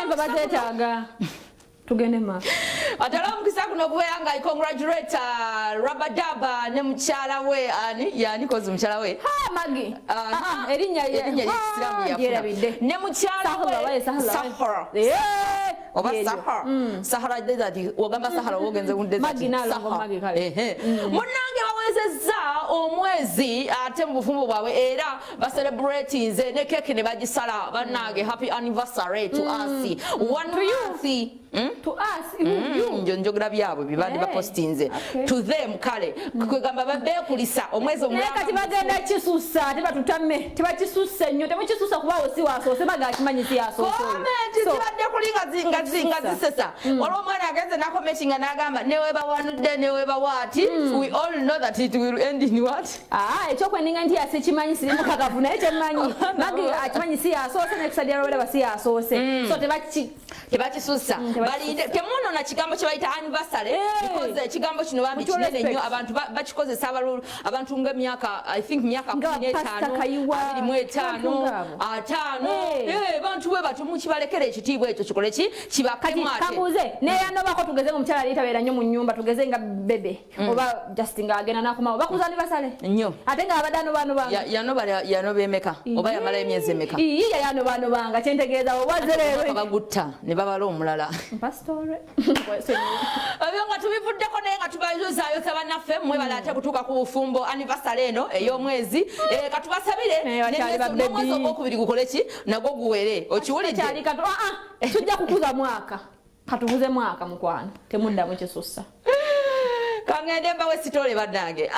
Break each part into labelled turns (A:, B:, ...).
A: Enva bazeetaaga. Tugende maaso.
B: Atala omukisa guno okubeera nga I congratulate Rabadaba ne mukyala we ani yani kozi mukyala we
A: ha Magi.
B: Ah,
A: Erinnya ye
B: erinnya ly'ekisiraamu yafuna.
A: Lyerabidde.
B: Ne mukyala we
A: Sahra.
B: Sahra.
A: Yeah.
B: Oba
A: Lyeryo.
B: Sahara. Sahara desert wogamba Sahara wogenze ku desert.
A: Magi nalongo Magi kale.
B: Ehe. Munnange bawezezza omwezi ate mu bufumbo bwabwe era bacelebratinze ne keeki ne bagisala. Bannange, happy anniversary to us. One month.
A: To us, you.
B: Njo njogera byabwe bibandi bapostinze. To them kale. Kwegamba babeekulisa omwezi
A: Naye
B: omulamba.
A: Kati bagenda kisusa, tebatutame, tebakisusa nnyo, temukisusa kuba awo si wasoose, baga akimanyi si yasoose oyo.
B: Comment
A: So,
B: zibadde kuli nga zisesa. Waliwo omwana agenze n'akomentinga n'agamba newebawanudde newebawaati, we all know that it will end in what?
A: Ah, ekyokwendinga nti yasikimanyi siri mukakafu, naye kyemmanyi Magi akimanyi si yasoose, ne kusadira lwolaba si yasoose, so tebaki
B: Tebakisusa.
A: Tebakisusa.
B: Balinde temunona kigambo kye bayita anniversary, because ekigambo kino bambi
A: Mutual
B: kinene nnyo,
A: respect.
B: abantu bakikozesa abantu ng'emyaka, I think myaka
A: Nga
B: kumi n'etaano,
A: Pastor Kayiwa,
B: 25,
A: abantu ng'abo.
B: 50. Bantu bwe batyo mukibalekera ekitiibwa ekyo kikole ki kibakemu
A: Kati
B: ate.
A: Kambuuze, neyanobako tugeze mu mukyala alitabeera nnyo mu nnyumba, tugeze nga bebe oba just ng'agenda n'akomawo, bakuza anniversary
B: Nnyo.
A: Ate ng'abadde anobaanobanga.
B: Yanoba yanoba emeka oba yamala emyezi emeka?
A: Ii, yayanobaanobanga, kyentegeeza oba zereero.
B: Bagutta ne babala omulala.
A: Mpasitore.
B: Ebyo nga tubivuddeko, naye nga tubayozaayoza bannaffe, mwebale ate kutuuka ku bufumbo anniversary eno ey'omwezi. Katubasabire
A: Naye bakyali ba baby.
B: n'omwezi ogwokubiri gukole ki nagwo guwere, okiwulidde?
A: Kyali katu, ah, ah, tujja kukuza mwaka, katukuze mwaka mukwano, temuddamu kisussa.
B: Kangende mbawe sitole bannange.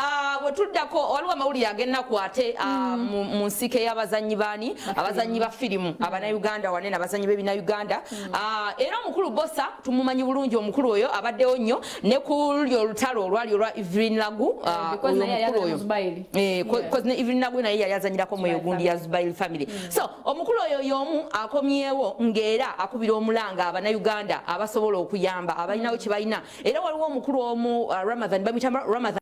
B: Bwe tuddako waliwo amawulire ag'ennaku ate, mu nsike y'abazannyi baani, abazannyi ba firimu abannayuganda wanene, abazannyi b'ebinayuganda. Era omukulu Bosa tumumanyi bulungi, omukulu oyo abaddewo nnyo ne ku luli olutalo olwali olwa Evelyn Lagu.
A: Because
B: Oyo
A: naye yali
B: omukulu
A: azannya
B: oyo.
A: mu Zubairi.
B: 'Cause ne Evelyn Lagu naye yali azannyirako mu eyo gundi ya Zubairi family. So omukulu oyo y'omu akomyewo ng'era akubira omulanga abannayuganda abasobola okuyamba abalinawo kye balina. Era waliwo omukulu omu, Ramadhan, bamuyita Ramadhan.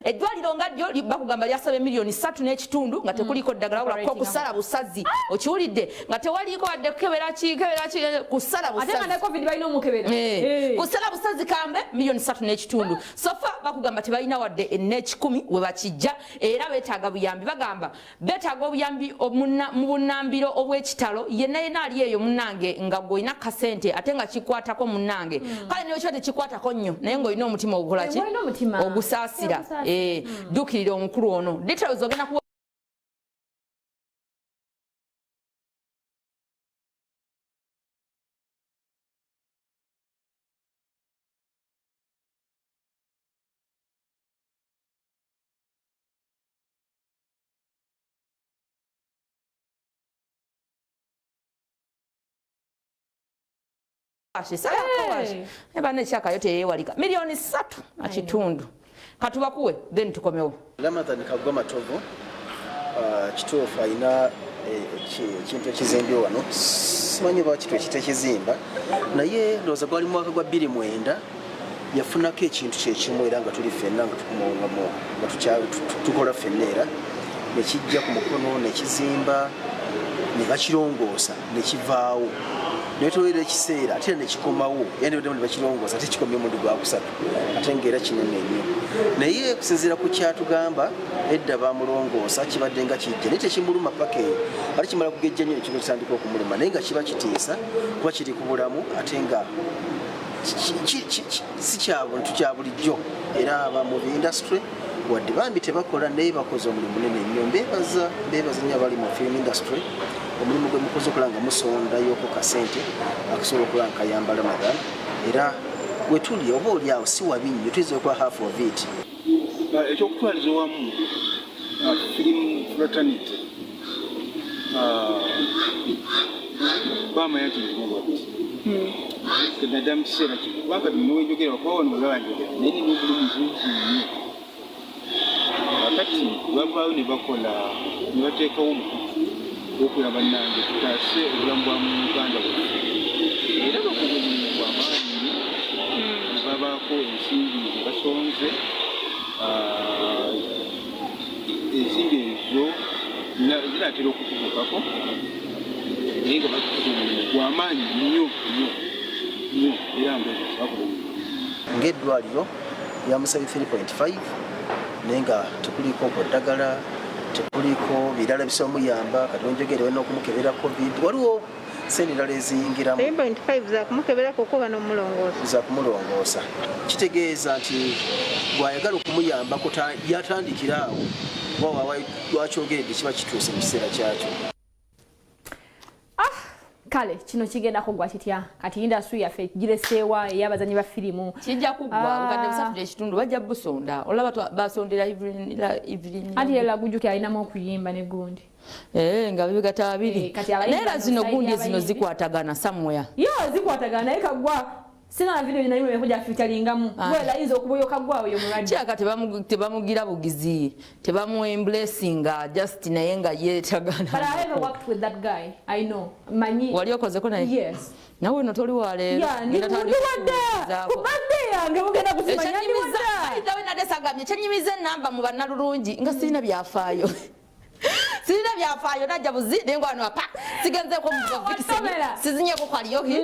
B: Eddwaliro nga ddyo bakugamba lyasaba 3.5 miliyoni nga tekuliko ddagala, wabula ko kusala busazi, okiwulidde, nga tewaliiko wadde kukebera ki, kebera ki, kusala
A: Ate nga
B: busazi.
A: Ne COVID balina omukebera.
B: Kusala busazi kambe 3.5 miliyoni. So far bakugamba tebalina wadde n'ekikumi we bakijja, era beetaaga buyambi, bagamba beetaaga obuyambi mu bunnambiro obw'ekitalo. Yenna yenna ali eyo munnange nga gw'olina kasente ate nga kikwatako munnange, kale niwe kiba tekikwatako nnyo naye ng'olina omutima ogukola ki?
A: Ng'olina omutima.
B: Ogusaasira.
A: Ogusaasira.
B: Dduukirira omukulu ono, details ogenda kuba eba nekyakayo teyewalika 3.5 miliyoni katubakuwe, then tukomewo.
C: Ramadhan Kagwa Matovu, kituufu alina ekintu ekizimbye wano, simanyi oba kitu ekita ekizimba, naye ndowooza gwali mwaka gwa 2009 yafunako ekintu kyekimu, era nga tuli ffenna nga tukola ffenna, era nekijja ku mukono nekizimba ne bakirongoosa nekivaawo, naye tobeera ekiseera ate era nekikomawo, era nebaddamu ne bakirongoosa, ate kikomye omundi gwakusatu, ate ngaera kinene nnyo. Naye okusinziira ku kyatugamba, edda bamulongoosa kibadde nga kijja naye tekimuluma paka eyo, ate kimala kugejja nnyo ekintu kitandika okumuluma, naye nga kiba kitiisa kuba kiri ku bulamu, ate nga si kyabuntu kya bulijjo. Era aba movie industry wadde bambi tebakola, naye bakoze omulimu munene nnyo. Mbebaza, mbebaza nnyo abali mu film industry, omulimu gwe mukoze okulaba nga musondayoko kasente akusobola okulaba nga kayamba Ramadan. Era wetuli oba oli awo si wabi nnyo, tuyinza okuba half of it.
D: Ekyokutwaliza owamu, film fraternity bamanya nti ndimu bwati naddala mu kiseera kino, kubanga bino wenjogera okuba wano webaba njogera, naye nina obulumi bungi nnyo kakati. Bavaayo ne bakola ne bateekawo omukutu gw'okulaba bannange tutaase obulamu bwa Muganda waffe, era bakoze omulimu gw'amaanyi nnyo ne babaako ensimbi ze basonze. Ensimbi ezo zinaatera okutuukako, naye nga bakoze omulimu gw'amaanyi nnyo nnyo nnyo, era ndowooza bakola omulimu.
C: Ng'eddwaliro lyamusabi 3.5, naye nga tekuliiko ku ddagala, tekuliiko birala bisobola muyamba. Kati wenjogere balina okumukebera COVID, waliwo sente endala eziyingiramu.
E: 3.5 za kumukeberako okuba n'omulongoosa?
C: Za kumulongoosa. Kitegeeza nti bw'ayagala okumuyambako yatandikira awo, kuba lwakyogeredde kiba kituuse mu kiseera kyakyo.
A: Kale kino kigenda kuggwa kitya kati? Industry yaffe gireseewa ey'abazanyi ba firimu?
B: Kijja kuggwa. 3.5 bajja busonda. Olaba basondera Evelyn.
A: Anti era gujjuki alinamu okuyimba ne gundi.
B: Eh, nga bibigata babiri.
A: Eh, kati abayimbi
B: naye era
A: bano
B: zino
A: side
B: gundi zino
A: y'abayimbi.
B: Zikwatagana somewhere.
A: Yo zikwatagana, naye Kaggwa sina video naimwe ekuja featuringamu. Well, ayinza okubuyo Kaggwa oyo mulwadde.
B: Kyaka tebamugira bugizi, tebamuembracinga just, naye nga yeetagana.
A: But I ever worked with that guy. I know manyi.
B: Wali okozeko naye?
A: Yes.
B: Nawe no toli waleero.
A: Yeah, ndi wadda ku birthday yange mugenda kuzimanya ndi wadda.
B: Ekyenyimiza nadde sagambye, ekyenyimiza enamba mu bannalulungi nga sirina byafaayo, sirina byafaayo. Najja buzi naye nga wano apa sigenzeeko mu Vixen,
A: Watomera.
B: sizinyeko karaoke,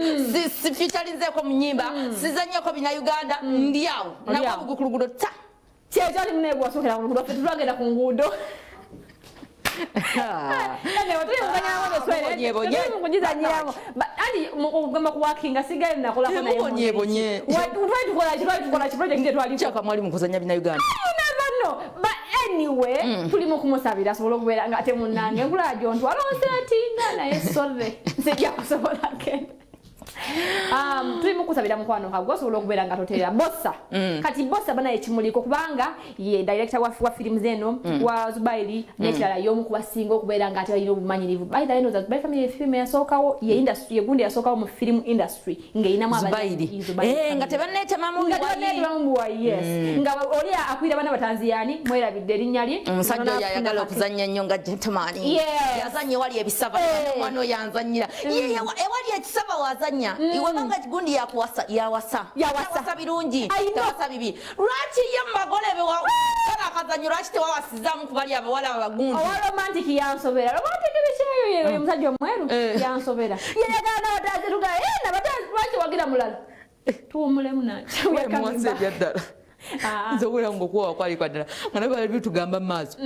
B: sifeaturinzeeko mu nyimba, sizanyeko bina Uganda, ndi awo.
A: Oli awo.
B: Nakwabugu ku luguudo ta.
A: Kyekyo ali munaye gwasookera ku luguudo, ffe tulwagenda ku nguudo.
B: Mubonyebonye.
A: Mukugizanyiramu anti ogamba kuwakinga sigayo nakolako naye.
B: Mubonyebonye.
A: Twali tukola ki? Twali tukola ki? Project twaliko.
B: Kyaka mwali mukuzanya bina Uganda.
A: You never know. But anyway, tuli mu kumusabira asobole okubeera nga ate munnange nkula gyontwala onsetinga, naye sorry, sijja kusobola genda. Tuli mu kusabira mukwano Kaggwa osobola okubeera nga toteera Bosa. Kati Bosa banaye kimuliko kubanga ye director wa firimu zeno wa Zubairi, n'ekirala y'omu kubasinga okubeera nga ate balina obumanyirivu. By the way, ndowooza Zubairi family firimu yasookawo, ye industry, ye gundi yasookawo mu film industry ng'erinamu
B: Zubairi.
A: Zubairi
B: Eh, nga
A: family.
B: tebanneetemamu
A: Nga
B: biwayi.
A: tebanneetemamu buwayi, yes. Nga oli akwira bana batanziyani, mwerabidde erinnya lye.
B: Omusajja oyo ayagala okuzannya nnyo nga gentleman. Yazanya ewali ebisaba. Omwana oyo anzanyira. Ye, ewali ekisaba wazanya iwabanga gundi yakuwasa, yawasa.
A: Yawasa.
B: Yawasa birungi.
A: I know.
B: Tawasa bibi. Lwaki ye mubagole kala akazanyo lwaki tewawasizaamu kubali abawala abagundi?
A: Owa romantic yansobera. Romantic bikyeyo ye oyo omusajja omweru. Yansobera. Yeyagala nabatazi tuga nabatazi, lwaki wagira mulala? Tuwumulemu nakyo. We are coming back.
B: Ebyaddala.
A: Ah.
B: Nze owulira nga okuwawa kwali kwa ddala nga nabo bali bitugamba mu maaso.